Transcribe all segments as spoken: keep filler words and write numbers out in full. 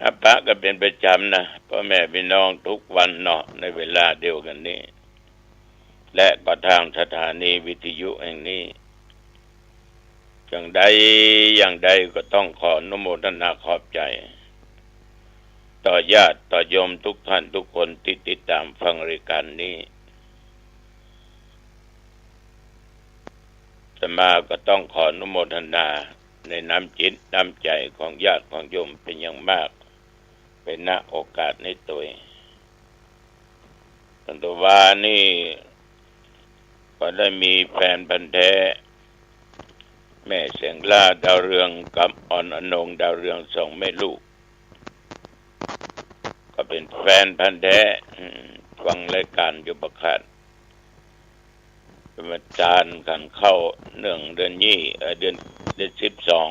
อาปะกั๋นเป๋นประจ๋ำนะ ป้อแม่ปี้น้อง กู้วันเนาะ ในเวลาเดียวกั๋นนี้ และก็ตางสถานีวิทยุแห่งนี้ อย่างใด อย่างใดก็ต้องขออนุโมทนาขอบใจ๋ ต่อญาติต่อโยมกู้ต้านกู้คนตี้ติดต๋ามฟังรายก๋านนี้ อาตมาก็ต้องขออนุโมทนาในน้ำจิตน้ำใจ๋ของญาติของโยมเป๋นอย่างมาก เป๋นณโอกาสนี้ตวย ตังแต่วานี้ก็ได้มีแฟนพันธุ์แท้ แม่แสงล่าดาวเรืองกับอ่อนอนงดาวเรือง สองแม่ลูก ก็เป๋นแฟนพันธุ์แท้ อืม ฟังรายก๋านอยู่บ่ขาด เป๋นอาจ๋ารย์กั๋นเข้าเนื่องเดือนนี้ เอ่อ เดือน เดือนสิบสอง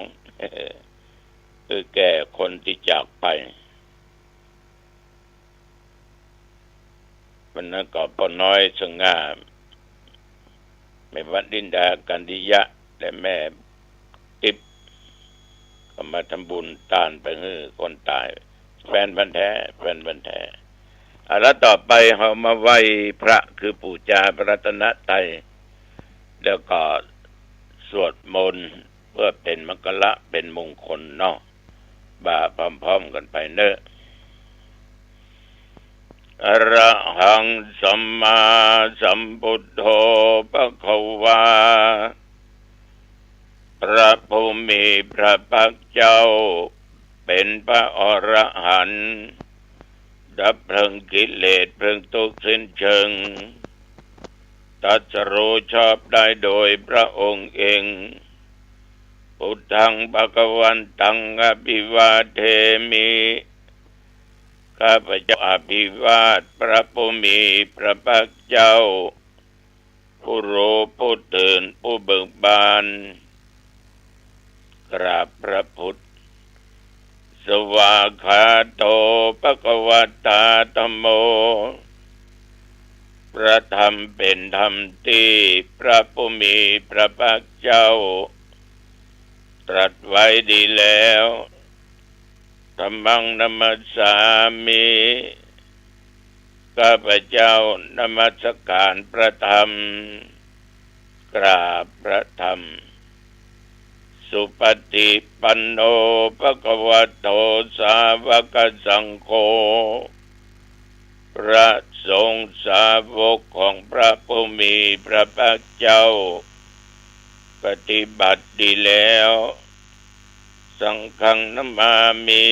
คือแก่คนตี้จากไป วันนั้นก็ป้อน้อยสง่า แม่วัดลินดา กันติยะ และแม่ติ๊บ ก็มาทำบุญตานไปหื้อคนต๋าย แฟนพันธุ์แท้ แฟนพันธุ์แท้ เอาละ ต่อไปเฮามาไหว้พระ คือปู๋จาพระรัตนตรัย แล้วก็สวดมนต์เปื้อเป๋นมังคละเป๋นมงคลเนาะ ว่าพร้อมๆ กั๋นไปเนาะ อะระหังสัมมาสัมพุทโธภะคะวา พระผู้มีพระภาคเจ้าเป๋นพระอรหันต์ ดับเพลิงกิเลสเพลิงทุกข์สิ้นเชิง ตรัสรู้ชอบได้โดยพระองค์เอง พุทธังภะคะวันตังอะภิวาเทมิ ข้าพเจ้าอภิวาทพระผู้มีพระภาคเจ้า ผู้รู้ผู้ตื่นผู้เบิกบาน กราบพระพุทธ สวากขาโตภะคะวะตาธัมโม พระธรรมเป๋นธรรมตี้พระผู้มีพระภาคเจ้าตรัสไว้ดีแล้ว ธัมมังนะมัสสามิ ข้าพเจ้านมัสก๋านพระธรรม กราบพระธรรม สุปฏิปันโนภะคะวะโตสาวกสังโฆ พระสงฆ์สาวกของพระผู้มีพระภาคเจ้า ปฏิบัติดีแล้ว สังฆังนะมามิ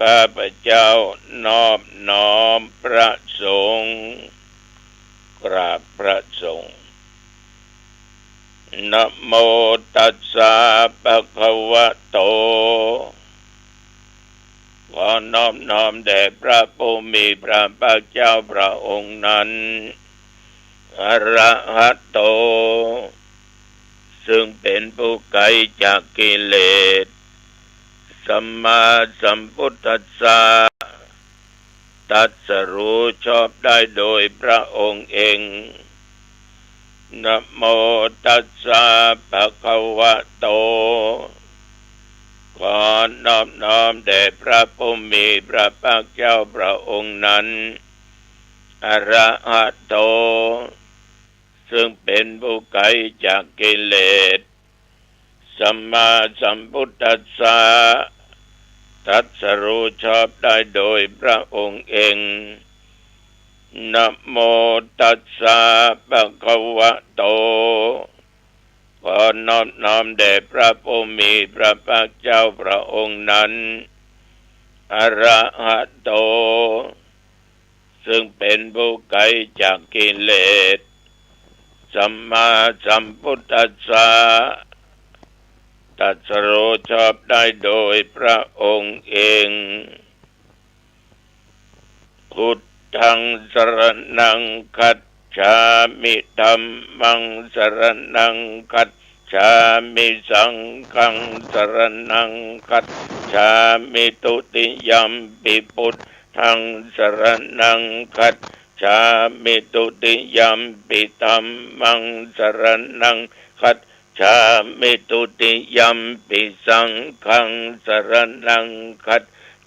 ข้าพเจ้านอบน้อมพระสงฆ์ กราบพระสงฆ์ นะโมตัสสะภะคะวะโต ขอนอบน้อมแด่พระผู้มีพระภาคเจ้าพระองค์นั้น อะระหะโต ซึ่งเป๋นผู้ไกลจากกิเลส สัมมาสัมพุทธัสสะ ตรัสรู้ชอบได้โดยพระองค์เอง นะโมตัสสะภะคะวะโต ขอนอบน้อมแด่พระผู้มีพระภาคเจ้าพระองค์นั้น อะระหะโต ซึ่งเป๋นผู้ไกลจากกิเลส สัมมาสัมพุทธัสสะ ตรัสรู้ชอบได้โดยพระองค์เอง นะโมตัสสะภะคะวะโต ขอนอบน้อมแด่พระผู้มีพระภาคเจ้าพระองค์นั้น อะระหะโต ซึ่งเป๋นผู้ไกลจากกิเลส สัมมาสัมพุทธัสสะ ตรัสรู้ชอบได้โดยพระองค์เอง พุทธังสรณังคัจฉามิ ธัมมังสรณังคัจฉามิ สังฆังสรณังคัจฉามิ ทุติยัมปิพุทธังสรณังคัจฉามิ ทุติยัมปิธัมมังสรณังคัจฉามิ ทุติยัมปิสังฆังสรณังคัจ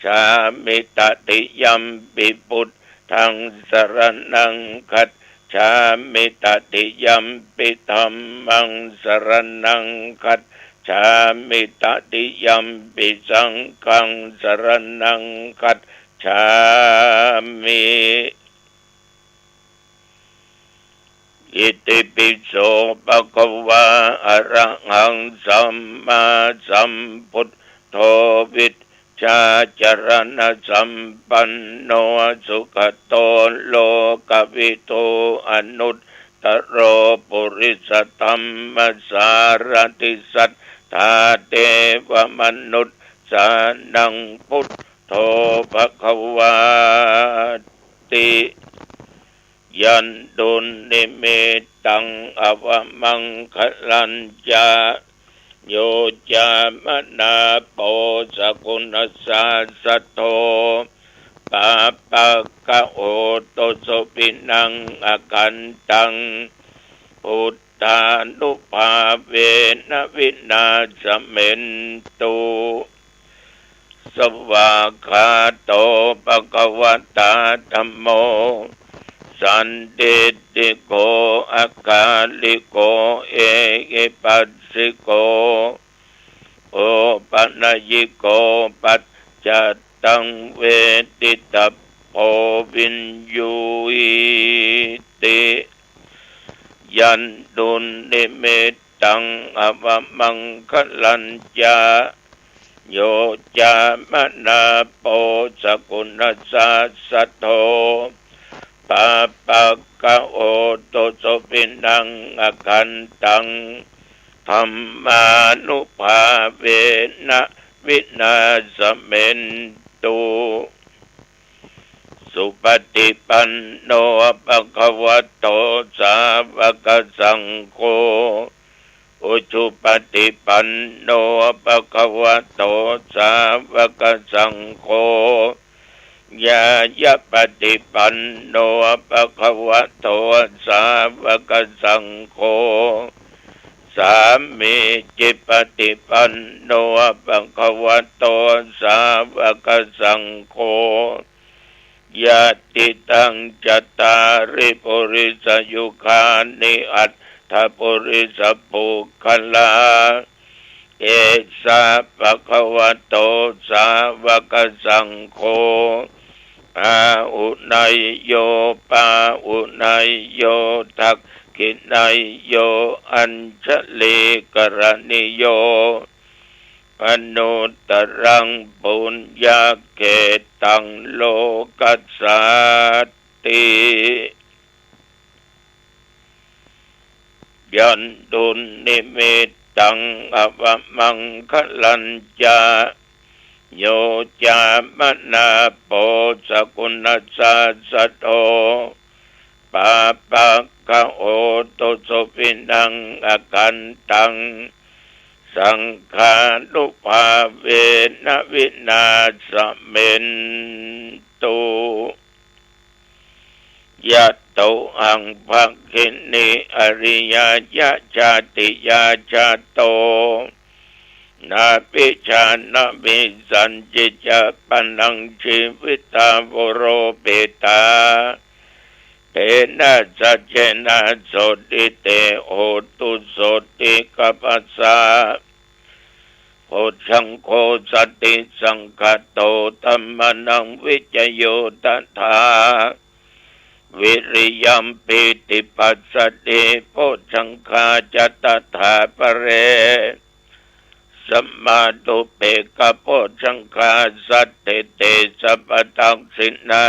จฉามิ ตติยมปิ บุตถัง สรณัง คัจฉามิ ตติยมปิ ธัมมัง สรณัง คัจฉามิ ตติยมปิ สังฆัง สรณัง คัจฉามิ อิติปิโส ภะคะวา อะระหัง สัมมาสัมพุทโธ วิชชาจรณสัมปันโน สุขโต โลกวิทู อนุตตโร ปุริสธัมมสารถิ สัทธา เทวมนุสสานัง พุทโธ ภะคะวาติ ยันตุนนิมิตตัง อวมังคะลัญจะ โย จามนาโป สกุณัสสาสะโท ปาปะกะโหตุ สุวินัง อคันตัง พุทธานุภาเวนะ วินาสเมนตุ สวากขาโต ภะคะวะตา ธัมโม สันทิฏฐิโก อะคาลิโก เอหิปัสสิโก โอปะนะยิโก ปัจจัตตัง เวทิตัพโพ วิญญูหิติ ยันตุนนิมิตตัง อวมังคะลัญจะ โย จามนาโป สกุณัสสาสะโท ปาปะกะโหตุ สุวินัง อคันตัง ธัมมานุภาเวนะ วินาสเมนตุ สุปฏิปันโน ภะคะวะโต สาวกสังโฆ อุชุปฏิปันโน ภะคะวะโต สาวกสังโฆ ญาญาปฏิปันโน ภะคะวะโต สาวกสังโฆ สามีจิปฏิปันโน ภะคะวะโต สาวกสังโฆ ยะติตัง จัตตาริ ปุริสายุคานิ อัตถะปุริสปุคคลา เอสะ ภะคะวะโต สาวกสังโฆ อาหุเนยโย ปาหุเนยโย ทักขิเนยโย อัญชลีกรณีโย อนุตตรัง ปุญญาเขตตัง โลกัสสาติ ยันตุนนิมิตตัง อวมังคะลัญจะ โย จามนาโป สกุณัสสาสะโท ปาปะกะโหตุ สุวินัง อคันตัง สังฆานุภาเวนะ วินาสเมนตุ ยะโตหัง ภักขินี อริยายะ จาติยาจาโต นาปิจฉานะ มิสสัญญิ จะปะนัง จีวิตา วุโรปิตา เตนะ สัจเจนะ โสติ เต โหตุ โสติกัปปะสะ โพชฌังโค สติสังคาโต ธัมมานัง วิจโย ตถา วิริยัม ปีติปัสสะติ โพชฌังคา จะ ตถา ปะเร สมาธุปเปกขะโพชฌังคา สัตถิติ สัพพะทักขิณา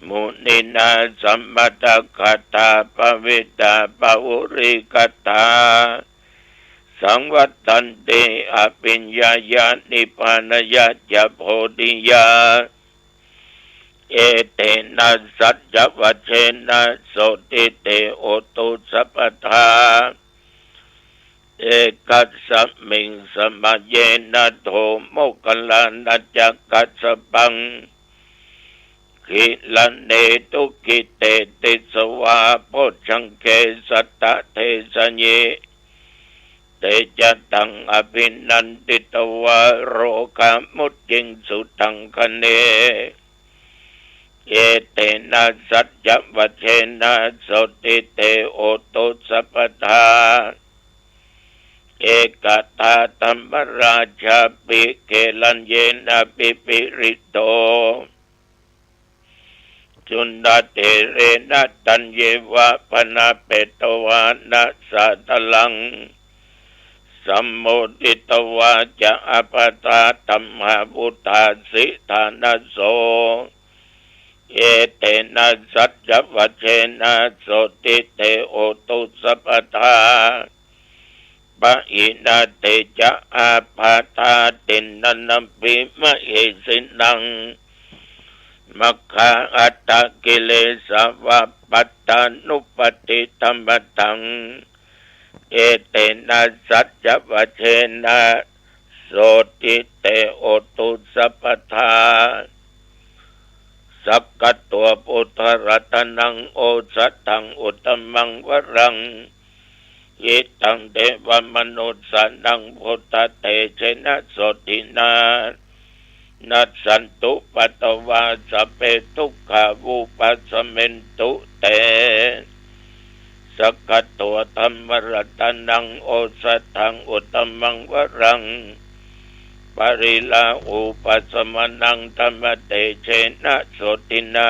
มุนินา สมะทะกะถา ภะวิตา ปะหุริกะถา สังวัตตันติ อภิญญายะ นิพพานายะจะ โพธิยา เอเตนะ สัจจวัจเจนะ โสติ เต โหตุ สัพพะทา เอกัสสะมิง สะมะเยนะ โท โมคคัลลานะ จะ กัสสะปัง กิรเณตุ กิเตติสวา โพชฌังเก สัตตะเทสะยิ Te ca taṃ abhinanditvā rogā mucciṃsu taṅkhaṇe. Etena saccavajjena sotthi te hotu sabbadā. Ekadā dhammarājāpi gelaññenā pipīḷito. Cundattherena taññeva bhaṇāpetvāna sādaraṃ. Sammoditvā ca ābādhā tamhā vuṭṭhāsi ṭhānaso. Etena saccavajjena sotthi te hotu sabbadā. Pahīnā te ca ābādhā tiṇṇannampi mahesinaṃ. Maggāhatakilesā va pattānuppattidhammataṃ. Etena saccavajjena sotthi te hotu sabbadā. Sakkatvā buddharatanaṃ osathaṃ uttamaṃ varaṃ. Hitaṃ devamanussānaṃ buddhatejena sotthinā. Nassantupaddavā sabbe dukkhā vūpasamentu te. Sakkatvā dhammaratanaṃ osathaṃ uttamaṃ varaṃ. Pariḷāhūpasamanaṃ dhammatejena sotthinā.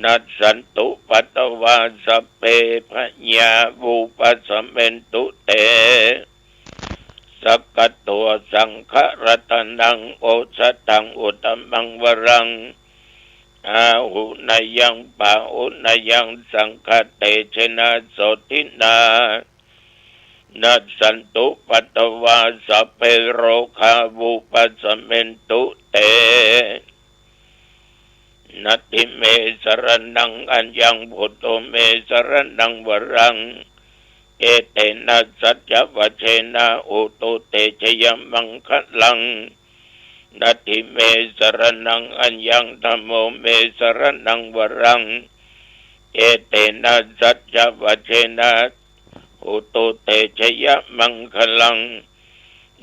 Nassantupaddavā sabbe bhayā vūpasamentu te. Sakkatvā saṅgharatanaṃ osathaṃ uttamaṃ varaṃ. Āhuneyyaṃ pāhuneyyaṃ saṅghatejena sotthinā. Nassantupaddavā sabbe rogā vūpasamentu te. Natthi me saraṇaṃ aññaṃ buddho me saraṇaṃ varaṃ. Etena saccavajjena hotu te jayamaṅgalaṃ. Natthi me saraṇaṃ aññaṃ dhammo me saraṇaṃ varaṃ. Etena saccavajjena hotu te jayamaṅgalaṃ.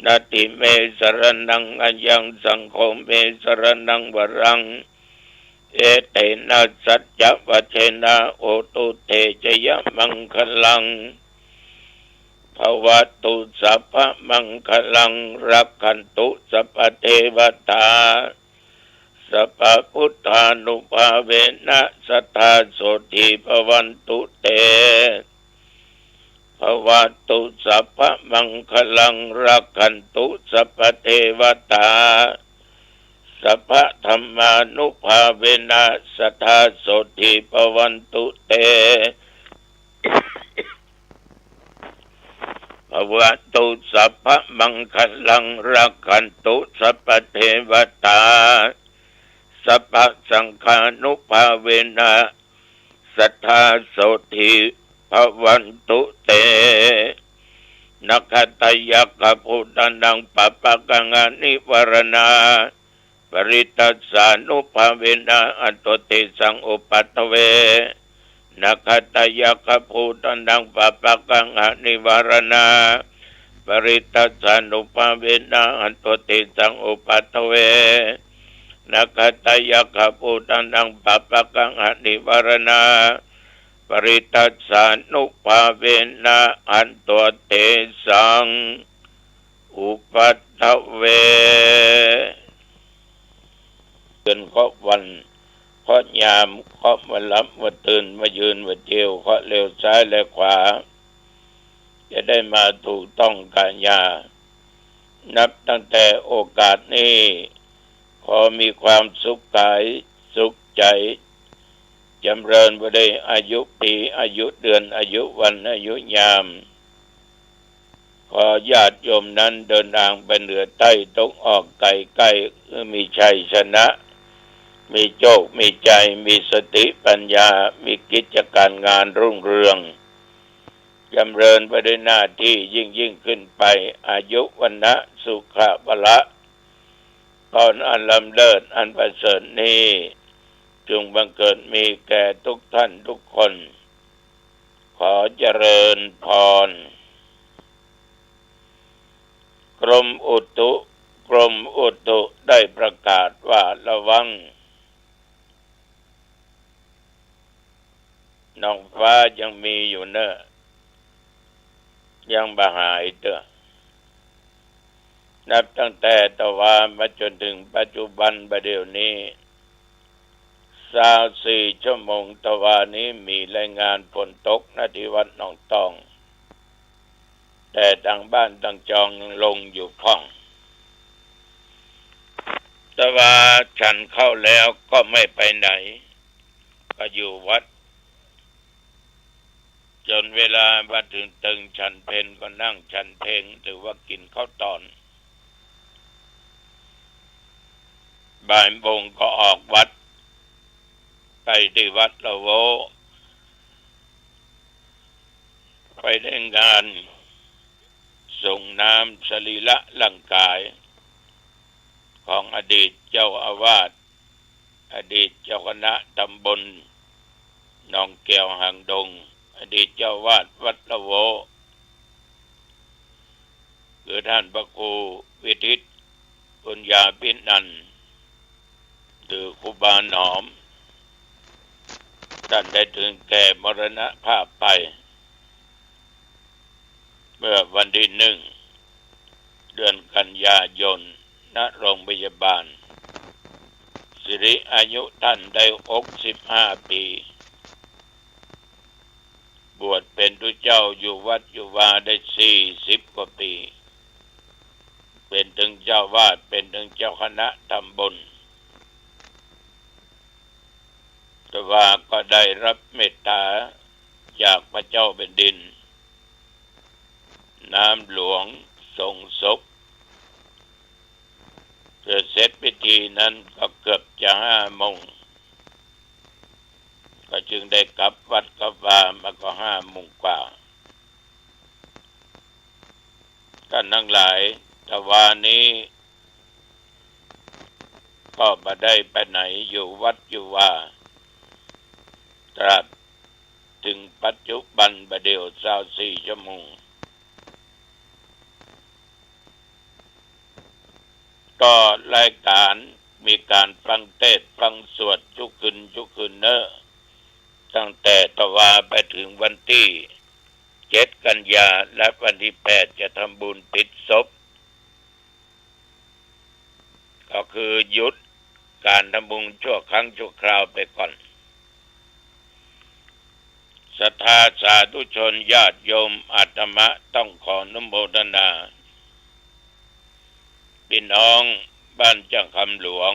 Natthi me saraṇaṃ aññaṃ saṅgho me saraṇaṃ varaṃ. Etena saccavajjena hotu te jayamaṅgalaṃ. Bhavatu sabbamaṅgalaṃ rakkhantu sabbadevatā. Sabbabuddhānubhāvena sadā sotthī bhavantu te. Bhavatu sabbamaṅgalaṃ rakkhantu sabbadevatā. Sabbadhammānubhāvena sadā sotthī bhavantu te. Bhavatu sabbamaṅgalaṃ rakkhantu sabbadevatā. Sabbasaṅghānubhāvena sadā sotthī bhavantu te. Nakkhattayakkhabhūtānaṃ pāpaggahanivāraṇā. Parittassānubhāvena hantvā tesaṃ upaddave. Nakkhattayakkhabhūtānaṃ pāpaggahanivāraṇā. Parittassānubhāvena hantvā tesaṃ upaddave. Nakkhattayakkhabhūtānaṃ pāpaggahanivāraṇā. Parittassānubhāvena hantvā tesaṃ upaddave. เดือน เคราะห์วัน เคราะห์ยาม เคราะห์วันหลับวันตื่น วันยืนวันเจียว เคราะห์เลี้ยวซ้ายและขวา จะได้มาถูกต้องกาญา นับตั้งแต่โอกาสนี้ ขอมีความสุขกายสุขใจ จ๋ำเริญไปด้วยอายุปี อายุเดือน อายุวัน อายุยาม ขอญาติโยมนั้นเดินทางไปเหนือใต้ตะวันออกกลางใกล้ มีชัยชนะ มีโชค มีชัย มีสติปัญญา มีกิจการงานรุ่งเรือง จ๋ำเริญไปด้วยหน้าที่ยิ่งๆ ขึ้นไป อายุ วรรณะ สุขะ พละ พรอันล้ำเลิศอันประเสริฐนี้ จงบังเกิดมีแก่ทุกท่านทุกคน ขอเจริญพร กรมอุตุ กรมอุตุได้ประกาศว่าระวัง น้องฟ้ายังมีอยู่เน่อ ยังบ่หายเตื้อ นับตั้งแต่ตะวามาจ๋นเถิงปัจจุบันบ่าเดี่ยวนี้ ซาวสี่ชั่วโมงตะวานี้มีรายงานฝนตก ณ ตี้วัดหนองตอง แต่ตังบ้านตังจองยังลงอยู่พ่อง ตะวาฉันข้าวแล้วก็ไม่ไปไหน ก็อยู่วัด จ๋นเวลามาเถิงเถิงฉันเพลก็นั่งฉันเพล ถือว่ากิ๋นข้าวตอน บ่ายโมงก็ออกวัด ไปตี้วัดละโว ไปในงานส่งน้ำสรีระร่างกาย ของอดีตเจ้าอาวาส อดีตเจ้าคณะตำบลหนองแก้วหางดง อดีตเจ้าอาวาสวัดละโว คือท่านพระครูวิทิต ปุญญาภินันท์ หรือครูบาหนอม ท่านได้เถิงแก่มรณภาพไป เมื่อวันตี้หนึ่ง เดือนกันยายน ณ โรงพยาบาลสิริ อายุท่านได้หกสิบห้าปี๋ บวชเป๋นตุ๊เจ้าอยู่วัดอยู่วาได้สี่สิบกว่าปี๋ เป๋นเถิงเจ้าอาวาส เป๋นเถิงเจ้าคณะตำบล ตะวาก็ได้รับเมตต๋าจากพระเจ้าแผ่นดิน น้ำหลวงสรงศพ เพื่อเสร็จพิธีนั้นก็เกือบจะห้าโมง ก็จึงได้กลับวัดกลับวามาก็ห้าโมงกว่า ต้านตังหลาย ตะวานี้ก็บ่ได้ไปไหน อยู่วัดอยู่วา ตราบเถิงปัจจุบันบ่าเดี่ยวซาวสี่ชั่วโมง ก็รายก๋านมีก๋านฟังเตสน์ฟังสวดจุ๊กคืนจุ๊กคืนเน่อ ตั้งแต่ตะวาไปเถิงวันตี้เจ็ดกันยา และวันตี้แปดจะทำบุญปิดศพ ก็คือหยุดก๋านทำบุญชั่วครั้งชั่วคราวไปก่อน ศรัทธาสาธุชนญาติโยม อาตมาต้องขออนุโมทนา ปี้น้องบ้านจ้างคำหลวง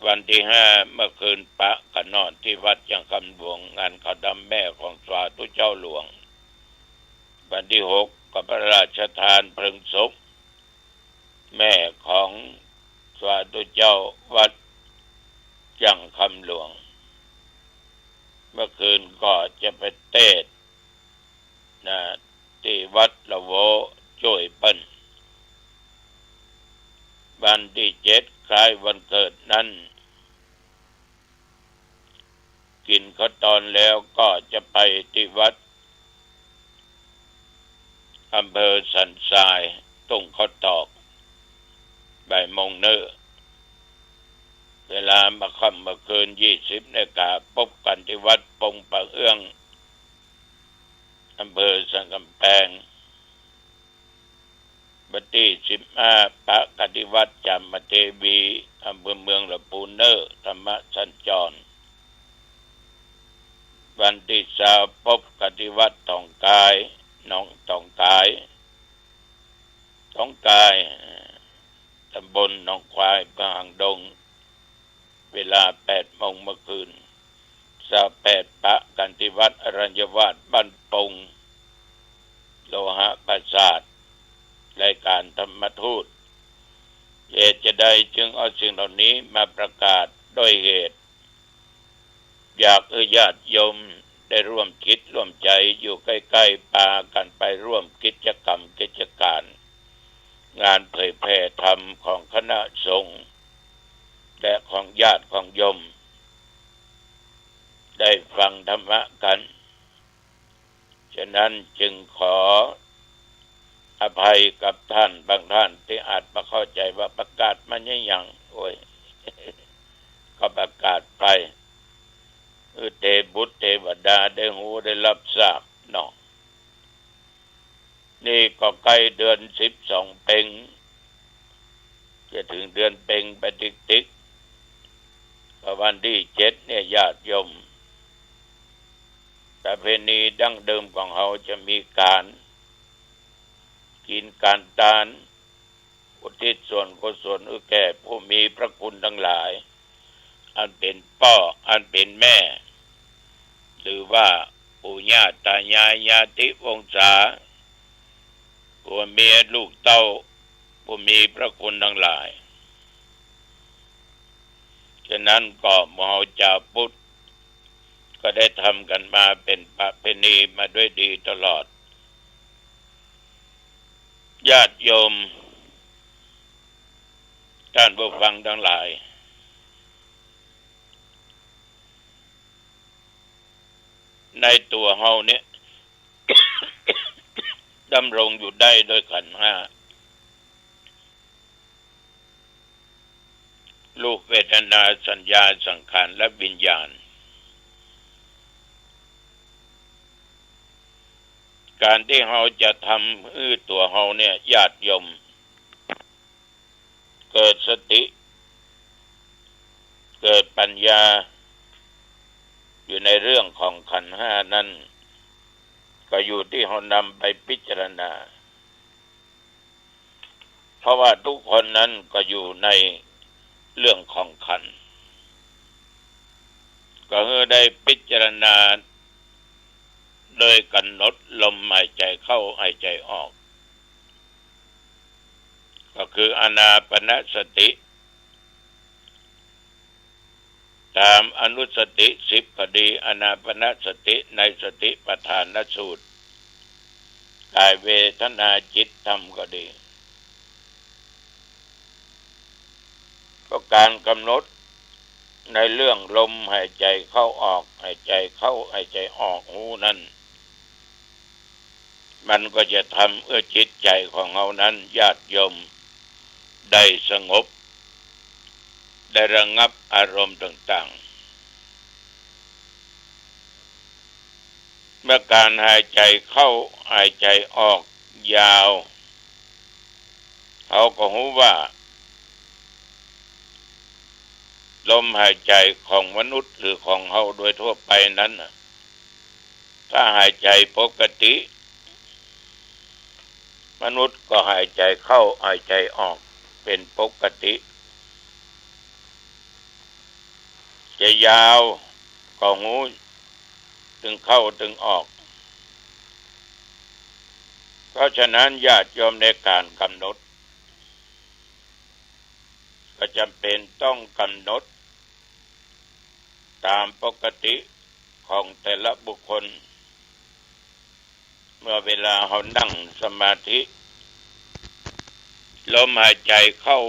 วันตี้ห้าเมื่อคืนปะกั๋นนอนตี้วัดจ้างคำหลวง งานเขาดำแม่ของสาธุเจ้าหลวง วันตี้หกก็พระราชทานเพลิงศพ แม่ของสาธุเจ้าวัดจ้างคำหลวง เมื่อคืนก็จะไปเตสน์ นะ ตี้วัดละโว จ้วยเปิ้น วันตี้เจ็ดคล้ายวันเกิดนั้น กิ๋นข้าวตอนแล้วก็จะไปตี้วัดอำเภอสันทราย ตุงข้าวตอก บ่ายโมงเน่อ เวลามาค่ำเมื่อคืนยี่สิบนาฬิกา ปบกั๋นตี้วัดปงป่าเอื้อง อำเภอสันกำแพง วันตี้สิบห้าปะกั๋นตี้วัดจามเทวี อำเภอเมืองละปูนเน่อ ธรรมสัญจร วันตี้ซาวปบกั๋นตี้วัดต๋องกาย หนองต๋องกาย ต๋องกาย ตำบลหนองควาย อำเภอหางดง เวลาแปดโมงเมื่อคืน ซาวแปดปะกั๋นตี้วัดอรัญญวาสบ้านปง โลหะปราสาท รายก๋านธรรมทูต เหตุจะใดจึงเอาสิ่งเหล่านี้มาประกาศ ด้วยเหตุ อยากหื้อญาติโยมได้ร่วมจิตร่วมใจ๋อยู่ใก้ๆ ปากั๋นไปร่วมกิจกรรมกิจก๋าน งานเผยแผ่ธรรมของคณะสงฆ์ และของญาติของโยม ได้ฟังธรรมะกั๋น ฉะนั้นจึงขอ อภัยกับท่านบางท่านตี้อาจบ่เข้าใจ๋ว่าประกาศมาอะหยัง โอ้ย ก็ประกาศไป หื้อเตบุตรเตวดาได้ฮู้ได้ฮับทราบเนาะ นี่ก็ใก้เดือนสิบสองเป็ง จะเถิงเดือนเป็งไปติ๊กๆ ก็วันตี้เจ็ดเนี่ย ญาติโยม ประเพณีดั้งเดิมของเฮาจะมีก๋านกิ๋นก๋านตาน อุทิศส่วนกุศลหื้อแก่ผู้มีพระคุณตังหลาย อันเป๋นป้อ อันเป๋นแม่ หรือว่าปู่ย่าต๋ายาย ญาติวงศา ผัวเมียลูกเต้า ผู้มีพระคุณตังหลาย ฉะนั้นก็หมู่เฮาจาวพุทธ ก็ได้ทำกั๋นมาเป๋นประเพณีมาด้วยดีตลอด ญาติโยม ต้านผู้ฟังตังหลาย ในตั๋วเฮาเนี่ย ดำรงอยู่ได้โดยขันธ์ห้า รูป เวทนา สัญญา สังขาร และวิญญาณ ก๋านตี้เฮาจะทำหื้อตั๋วเฮาเนี่ย ญาติโยม เกิดสติ เกิดปัญญา อยู่ในเรื่องของขันธ์ห้านั้น ก็อยู่ตี้เฮานำไปพิจารณา เพราะว่าทุกคนนั้นก็อยู่ในเรื่องของขันธ์ ก็หื้อได้พิจารณา โดยก๋ำหนดลมหายใจ๋เข้าหายใจ๋ออก ก็คืออานาปานสติ ต๋ามอนุสติสิบก็ดี อานาปานสติในสติปัฏฐานสูตร ก๋ายเวทนาจิตธรรมก็ดี เพราะก๋านก๋ำหนดในเรื่องลมหายใจ๋เข้าออก หายใจ๋เข้าหายใจ๋ออกฮู้นั้น มันก็จะทำหื้อจิตใจ๋ของเฮานั้น ญาติโยม ได้สงบ ได้ระงับอารมณ์ต่างๆ เมื่อก๋านหายใจ๋เข้าหายใจ๋ออกยาว เฮาก็ฮู้ว่า ลมหายใจ๋ของมนุษย์หรือของเฮาโดยทั่วไปนั้นน่ะ ถ้าหายใจ๋ปกติ มนุษย์ก็หายใจ๋เข้าหายใจ๋ออกเป๋นปกติ จะยาวก็ฮู้ ตึงเข้าตึงออก เพราะฉะนั้นญาติโยมในก๋านก๋ำหนด ก็จ๋ำเป๋นต้องก๋ำหนดต๋ามปกติของแต่ละบุคคล เมื่อเวลาเฮานั่งสมาธิ ลมหายใจ๋เข้า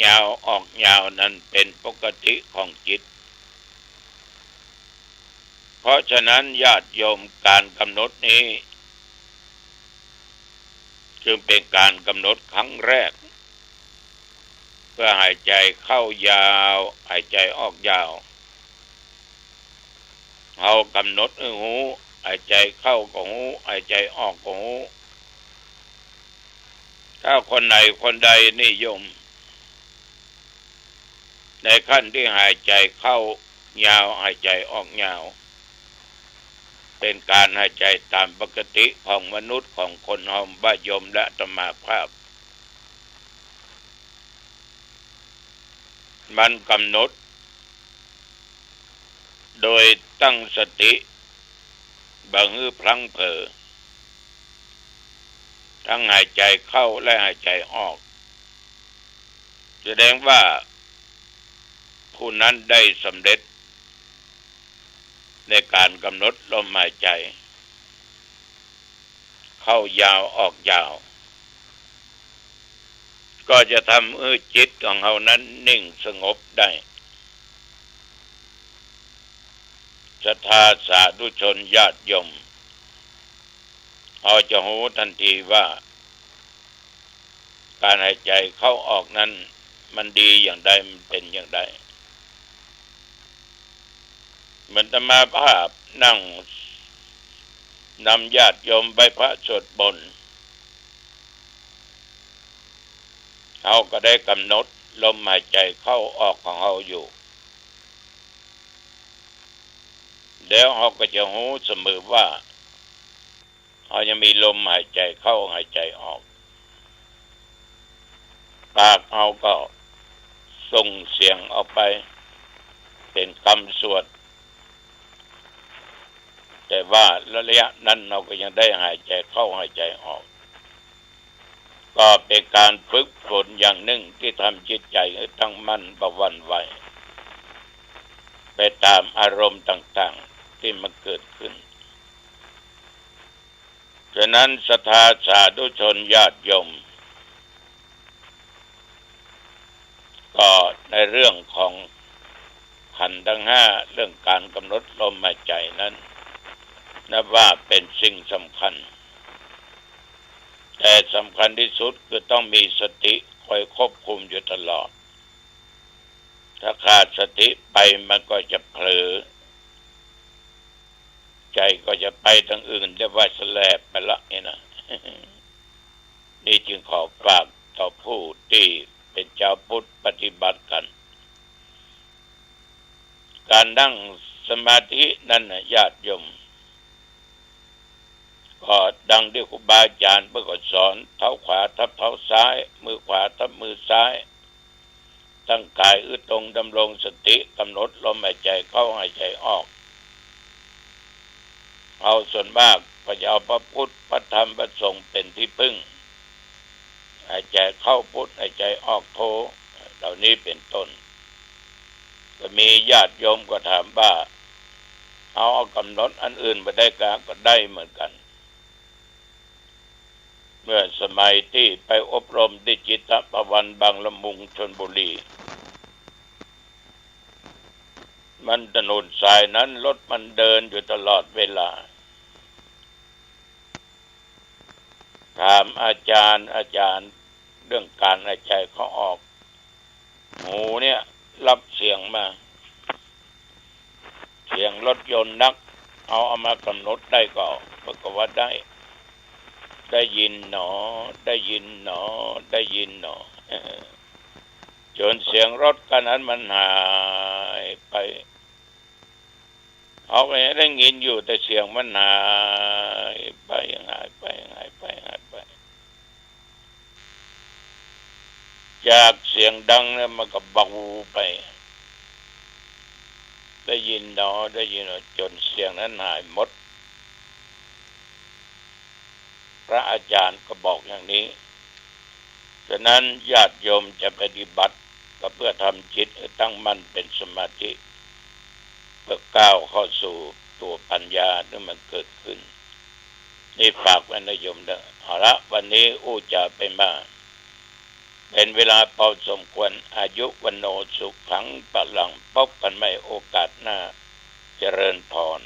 ยาวออกยาวนั้นเป๋นปกติของจิต เพราะฉะนั้นญาติโยม ก๋านก๋ำหนดนี้ จึงเป๋นก๋านก๋ำหนดครั้งแรก เพื่อหายใจ๋เข้ายาว หายใจ๋ออกยาว เฮาก๋ำหนดหื้อฮู้ หายใจ๋เข้าก็ฮู้ หายใจ๋ออกก็ฮู้ ถ้าคนไหนคนใดนิยม ในขั้นตี้หายใจ๋เข้ายาว หายใจ๋ออกยาว เป๋นก๋านหายใจ๋ต๋ามปกติของมนุษย์ของคนเฮาบ่โยมและอาตมาภาพ มันก๋ำหนด โดยตั้งสติ บ่หื้อพลั้งเผลอ ทั้งหายใจ๋เข้าและหายใจ๋ออก แสดงว่าผู้นั้นได้สำเร็จ ในก๋านก๋ำหนดลมหายใจ๋ เข้ายาวออกยาว ก็จะทำหื้อจิตของเฮานั้นนิ่งสงบได้ ศรัทธาสาธุชนญาติโยม เฮาจะฮู้ตันทีว่า ก๋านหายใจ๋เข้าออกนั้นมันดีอย่างใด มันเป๋นอย่างใด เหมือนอาตมาภาพนั่งนำญาติโยมไหว้พระสวดมนต์ เฮาก็ได้ก๋ำหนดลมหายใจ๋เข้าออกของเฮาอยู่ แล้วเฮาก็จะฮู้เสมอว่า เฮายังมีลมหายใจ๋เข้าหายใจ๋ออก ปากเฮาก็ส่งเสียงออกไปเป๋นกำสวด แต่ว่าระยะนั้นเฮาก็ยังได้หายใจ๋เข้าหายใจ๋ออก ก็เป๋นก๋านฝึกฝนอย่างนึ่งตี้ทำจิตใจ๋หื้อตั้งมั่นบ่หวั่นไหว ไปต๋ามอารมณ์ต่างๆ ตี้มันเกิดขึ้น ฉะนั้นศรัทธาสาธุชนญาติโยม ก็ในเรื่องของขันธ์ทั้งห้า เรื่องก๋านก๋ำหนดลมหายใจ๋นั้น นับว่าเป๋นสิ่งสำคัญ แต่สำคัญตี้สุดคือต้องมีสติคอยควบคุมอยู่ตลอด ถ้าขาดสติไปมันก็จะเผลอ ใจ๋ก็จะไปตางอื่น เรียกว่าแสลบไปละนี่นะ นี่จึงขอฝากต่อผู้ตี้เป๋นจาวพุทธปฏิบัติกั๋น ก๋านนั่งสมาธินั้นน่ะญาติโยม ก็ดังตี้ครูบาอาจ๋ารย์เปิ้นก็สอน เท้าขวาทับเท้าซ้าย มือขวาทับมือซ้าย ตั้งก๋ายอื้อตรง ดำรงสติก๋ำหนดลมหายใจ๋เข้าหายใจ๋ออก เฮาส่วนมากก็จะเอาพระพุทธ พระธรรม พระสงฆ์เป๋นตี้พึ่ง หายใจ๋เข้าพุทธ หายใจ๋ออกโธ เหล่านี้เป๋นต้น ก็มีญาติโยมก็ถามว่า เอา เอาก๋ำหนดอันอื่นบ่ได้กา ก็ได้เหมือนกั๋น เมื่อสมัยตี้ไปอบรมตี้จิตตภวรรณบางละมุง ชลบุรี มันถนนสายนั้นรถมันเดินอยู่ตลอดเวลา ถามอาจ๋ารย์ อาจ๋ารย์ เรื่องก๋านหายใจ๋เข้าออก หูเนี่ยฮับเสียงมา เสียงรถยนต์นัก เอา เอามาก๋ำหนดได้ก่อ เปิ้นก็ว่าได้ ได้ยินหนอ ได้ยินหนอ ได้ยินหนอ จ๋นเสียงรถคันนั้นมันหายไป เฮาก็ยังได้ยินอยู่ แต่เสียงมันหายไป หายไป หายไป หายไป จากเสียงดังเนี่ยมันก็เบาไป ได้ยินหนอ ได้ยินหนอ จ๋นเสียงนั้นหายหมด พระอาจ๋ารย์ก็บอกอย่างนี้ ฉะนั้นญาติโยมจะปฏิบัติก็เพื่อทำจิตให้ตั้งมั่นเป็นสมาธิ เพื่อก้าวเข้าสู่ตัวปัญญาที่มันเกิดขึ้น นี่ฝากไว้นะโยมเด้อ เอาละ วันนี้อู้จ๋าไปมา เป็นเวลาพอสมควร อายุวัณโณสุขังพลัง พบกันใหม่โอกาสหน้า เจริญพร